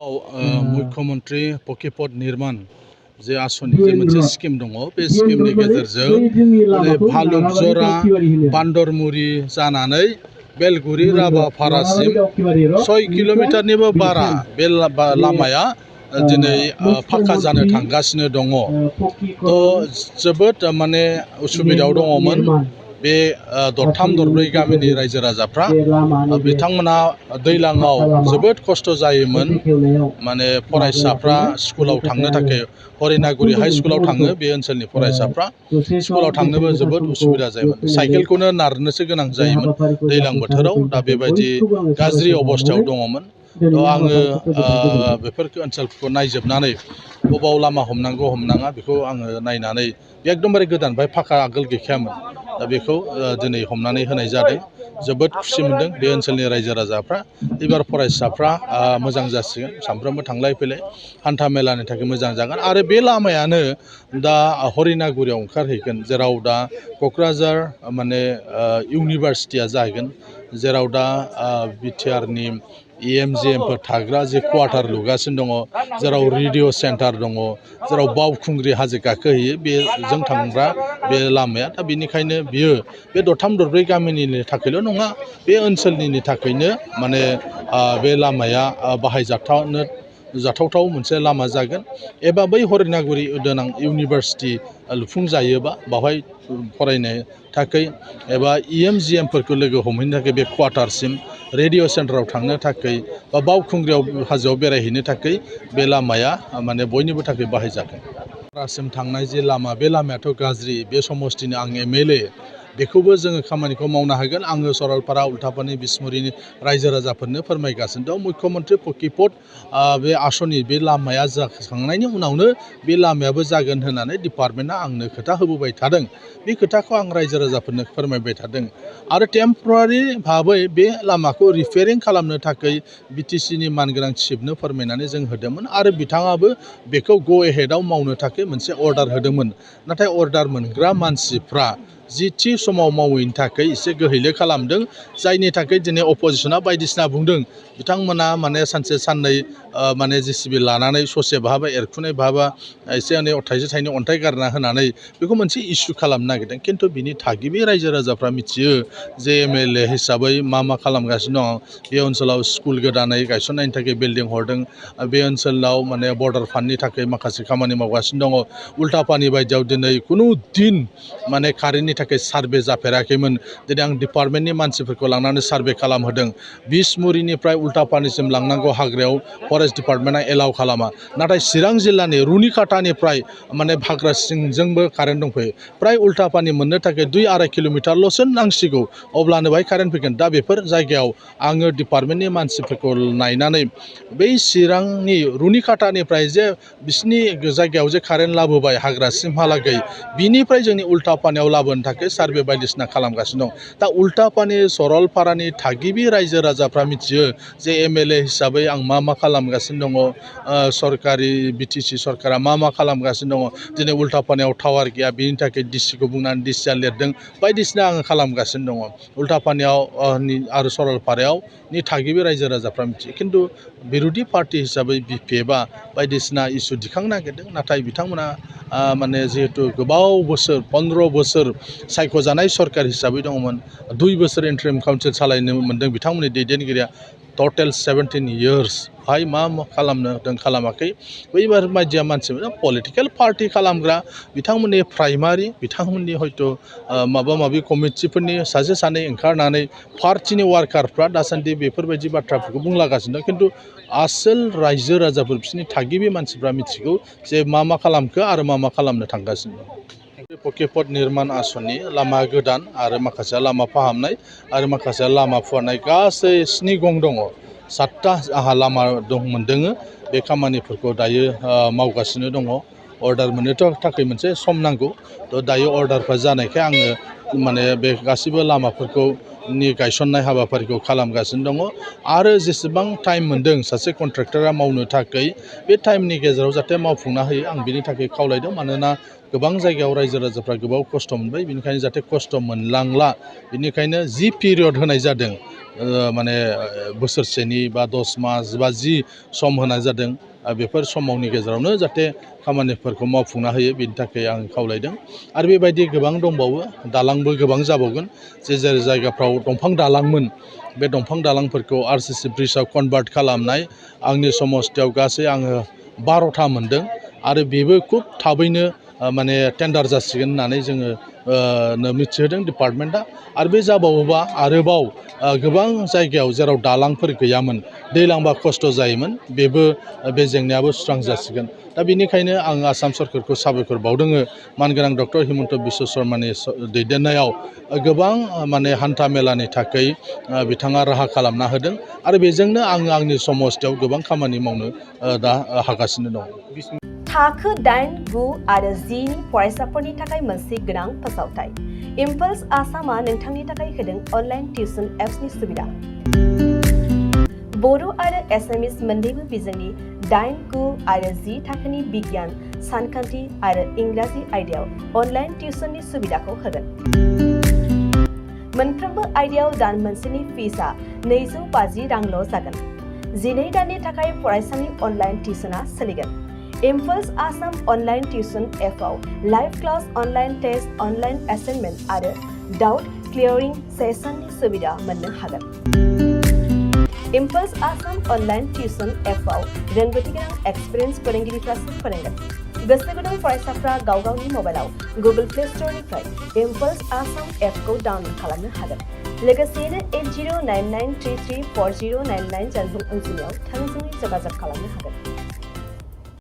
मुख्यमंत्री पकिपथ निर्माण जे आसनि जे मोनसे स्किम दङ बे स्किमनि गेजेरजों भालुक जरा बान्दरमुरि जानानै बेलगुरि राभापारासिम 6 किल'मिटारनिबो बारा बे लामाया दिनै फाक्का जानो थांगासिनो दङ। जोबोद माने उसुबिदायाव दङमोन बे दरथाम दरब्रै गामिनि रायजो राजाफ्रा बिथांमोना दैलाङाव जोबोद खस्थ' जायोमोन माने फरायसाफ्रा स्कुलाव थांनो थाखाय हरिनागुरि हाइ स्कुलाव थाङो बे ओनसोलनि फरायसाफ्रा स्कुलाव थांनोबो जोबोद उसुबिदा जायोमोन साइकेलखौनो नारनोसो गोनां जायोमोन दैलां बोथोराव दा बेबायदि गाज्रि अबस्थायाव दङमोन। आङो बेफोर ओनसोलफोरखौ नायजोबनानै बबाव लामा हमनांगौ हमनाङा बेखौ आङो नायनानै एकदमबारे गोदाननिफ्राय फाखा आगोल गैखायामोन दा बेखौ दिनै हमनानै होनाय जादों। जोबोद खुसि मोनदों बे ओनसोलनि रायजो राजाफ्रा एबार फरायसाफ्रा मोजां जासिगोन सानफ्रोमबो थांलाय फैलाय हान्था मेलानि थाखाय मोजां जागोन आरो बे लामायानो दा हरिनागुरियाव ओंखारहैगोन जेराव दा क'क्राझार माने इउनिभारसिटिया जाहैगोन जेराव दा बिटिआरनि EMGMफोर थाग्रा जे क्वार्टार लुगासिनो दङ जेराव रेडिअ सेन्टार दङ जेराव बावखुंग्रि हाजो गाखोहैयो बेजों थांग्रा बे लामाया दा बेनिखायनो बियो बे दरथाम दरब्रै गामिनि थाखायल' नङा बे ओनसोलनि थाखायनो माने बे लामाया जाथावथाव मोनसे लामा जागोन एबा बै हरिनागुरि देनां इउनिभारसिटि लुफुंजायोबा बावहाय फरायनो थाखाय एबा EMGMफोरखौ लोगो हमहैनो थाखाय बे क्वार्टारसिम रेडिअ सेन्टाराव थांनो थाखाय बा बावखुंग्रियाव हाजोआव बेरायहैनो थाखाय बे लामाया माने बयनिबो थाखाय बाहायजागोन। रासिम थांनाय जे लामा बे लामायाथ' गाज्रि बे समस्थिनि आं MLA बेखौबो जोङो खामानिखौ मावनो हागोन आङो सरलपारा उल्थापानि बिसमुरिनि रायजो राजाफोरनो फोरमायगासिनो दं मुख्यमंत्री पकिपथ बे आसनि बे लामाया जाखांनायनि उनावनो बे लामायाबो जागोन होननानै डिपार्टमेन्टआ आंनो खोथा होबोबाय थादों बे खोथाखौ आं रायजो राजाफोरनो फोरमायबाय थादों आरो टेम्परारि भाबै बे लामाखौ रिपेयारिं खालामनो थाखाय BTCनि मानगोनां चिफनो फोरमायनानै जों होदोंमोन आरो बिथाङाबो बेखौ गो एहेडआव मावनो थाखाय मोनसे अर्डार होदोंमोन नाथाय अर्डार मोनग्रा मानसिफ्रा जि थि समाव मावैनि थाखाय एसे गोहैले खालामदों जायनि थाखाय दिनै अपोजिसना बायदिसिना बुंदों बिथांमोना माने सानसे साननै माने JCB लानानै ससे बहाबा एरखुनाय बहाबा एसे एनै थाइसे थाइनै अन्थाइ गारना होनानै बेखौ मोनसे इस्यु खालामनो नागिरदों खिन्थु बिनि थागिबि रायजो राजाफ्रा मिथियो जे MLA हिसाबै मा खालामगासिनो दं बे ओनसोलाव स्कुल गोदानै गायसननायनि थाखाय बिल्डिं हरदों बे ओनसोलाव माने बर्डार फान्डनि थाखाय माखासे खामानि मावगासिनो दङ उल्थापानि बायदियाव दिनै खुनु दिन माने कारेन्टनि थाखाय सार्भे जाफेराखैमोन दिनै आं डिपार्टमेन्टनि मानसिफोरखौ लांनानै सार्भे खालामहोदों बिसमुरिनिफ्राय उल्थापानिसिम लांनांगौ हाग्रायाव फरेस्ट डिपार्टमेन्टआ एलाउ खालामा नाथाय चिरां जिल्लानि रुनिकाटानिफ्राय माने भाग्रा सिंजोंबो कारेन्ट दंफैयो प्राय उल्थापानि मोननो थाखाय 2-2.5 किल'मिटारल'सो नांसिगौ अब्लानो बाहाय कारेन्ट फैगोन दा बेफोर जायगायाव आङो डिपार्टमेन्टनि मानसिफोरखौ नायनानै बै चिरांनि रुनिकाटानिफ्राय जे बिसिनि जायगायाव जे कारेन्ट लाबोबाय हाग्रासिमहालागै बिनिफ्राय जोंनि उल्थापानियाव लाबोनो थाखाय सार्भे बायदिसिना खालामगासिनो दं दा उल्थापानि सरलपारानि थागिबि रायजो राजाफ्रा मिथियो जे MLA हिसाबै आं मा खालामगासिनो दङ सरकारि BTC सरकारा मा खालामगासिनो दङ दिनै उल्थापानियाव टावार गैया बिनि थाखाय DCखौ बुंनानै DCआ लिरदों बायदिसिना आङो खालामगासिनो दङ उल्थापानियाव आरो सरलपारायाव नि थागिबि रायजो राजाफ्रा मिथियो खिन्थु बिरोधि पार्टि हिसाबै BPFआ बायदिसिना इस्यु दिखांनो नागिरदों नाथाय बिथांमोना माने जिहेतु गोबाव बोसोर 15 बोसोर सायख'जानाय सरकार हिसाबै दङमोन 2 बोसोर इन्टारिम काउन्सिल सालायनो मोन्दों बिथांमोननि दैदेनगिरिया टटेल 17 इयार्स बेहाय मा खालामनो खालामाखै बैबार बायदिया मानसिफोरा पलिटिकेल पार्टि खालामग्रा बिथांमोननि प्राइमारि बिथांमोननि हयथ' माबा कमिटिफोरनि सासे सानै ओंखारनानै पार्टिनि वार्कारफ्रा दासान्दि बेफोरबायदि बाथ्राफोरखौ बुंलागासिनो दं खिन्थु आसोल रायजो राजाफोर बिसोरनि थागिबि मानसिफ्रा मिथिगौ जे मा खालामखो आरो मा खालामनो थांगासिनो दं। पकिपथ निर्माण आसनि लामा गोदान आरो माखासे लामा फाहामनाय आरो माखासे लामा फुवारनाय गासै 7 गं दङ 7टा आंहा लामा मोनदों बे खामानिफोरखौ दायो मावगासिनो दङ अर्डार मोननो थाखाय मोनसे सम नांगौ थ' दायो अर्डारफ्रा जानायखाय आङो माने बे गासिबो लामाफोरखौ नि गायसननाय हाबाफारिखौ खालामगासिनो दङ आरो जेसेबां टाइम मोन्दों सासे कन्ट्रेक्टरा मावनो थाखाय बे टाइमनि गेजेराव जाहाथे मावफुंना होयो आं बिनि थाखाय खावलायदों मानोना गोबां जायगायाव रायजो राजाफ्रा गोबां खस्थ' मोनबाय बेनिखायनो जाहाथे खस्थ' मोनलांला बेनिखायनो जि पिरियड होनाय जादों माने बोसोरसेनि बा 10 मास बा जि सम होनाय जादों बेफोर समावनि गेजेरावनो जाहाथे खामानिफोरखौ मावफुंना होयो बेनि थाखाय आं खावलायदों आरो बेबायदि गोबां दंबावो दालांबो गोबां जाबावगोन जे जायगाफ्राव दंफां दालांमोन बे दंफां दालांफोरखौ आरसिसि ब्रिजआव कनभार्ट खालामनाय आंनि समस्थियाव गासै आङो 12था मोनदों आरो बेबो खुब थाबैनो माने टेन्डार जासिगोन होननानै जोङो मिथिहोदों डिपार्टमेन्टआ आरो बे जाबावोबा आरोबाव गोबां जायगायाव जेराव दालांफोर गैयामोन दैलांबा खस्थ' जायोमोन बेबो बे जेंनायाबो सुस्रां जासिगोन दा बेनिखायनो आं आसाम सरकारखौ साबायखर बावदों मानगोनां डक्टर हिमन्त बिश्व शर्मानि दैदेननायाव गोबां माने हान्था मेलानि थाखाय बिथाङा राहा खालामना होदों आरो बेजोंनो आङो आंनि समस्थियाव गोबां खामानि मावनो दा हागासिनो दं। थाखो 8, 9 आरो 10 नि फरायसाफोरनि थाखाय मोनसे गोनां फोसावथाय इम्पल्स आसामआ नोंथांनि थाखाय होदों अनलाइन टिउसन एप्सनि सुबिदा बर' आरो एसामिस मोन्नैबो बिजोंनि 8, 9 आरो 10 थाखोनि बिगियान सानखान्थि आरो इंराजि आयदायाव अनलाइन टिउसननि सुबिदाखौ होगोन मोनफ्रोमबो आयदायाव दान मोनसेनि फिसआ 250 रांल' जागोन 12 दाननि थाखाय फरायसानि अनलाइन टिउसना सोलिगोन इम्पल्स आसाम अनलाइन टिउसन एपआव live class online test online assignment आरो डाउट क्लियरिं सेसननि सुबिदा मोननो हागोन इम्पल्स आसाम अनलाइन टिउसन एपआव रोंगौथि गोनां एक्सपिरियेन्स फोरोंगिरिफ्रासो फोरोंगोन गोसो गुदुं फरायसाफ्रा गाव गावनि मबाइलाव गुगल प्ले स्ट'रनिफ्राय इम्पल्स आसाम एपखौ डाउनल'ड खालामनो हागोन लोगोसेयैनो 8099334099 जानबुं अनजिमायाव थोंजोङै जगाजग खालामनो हागोन।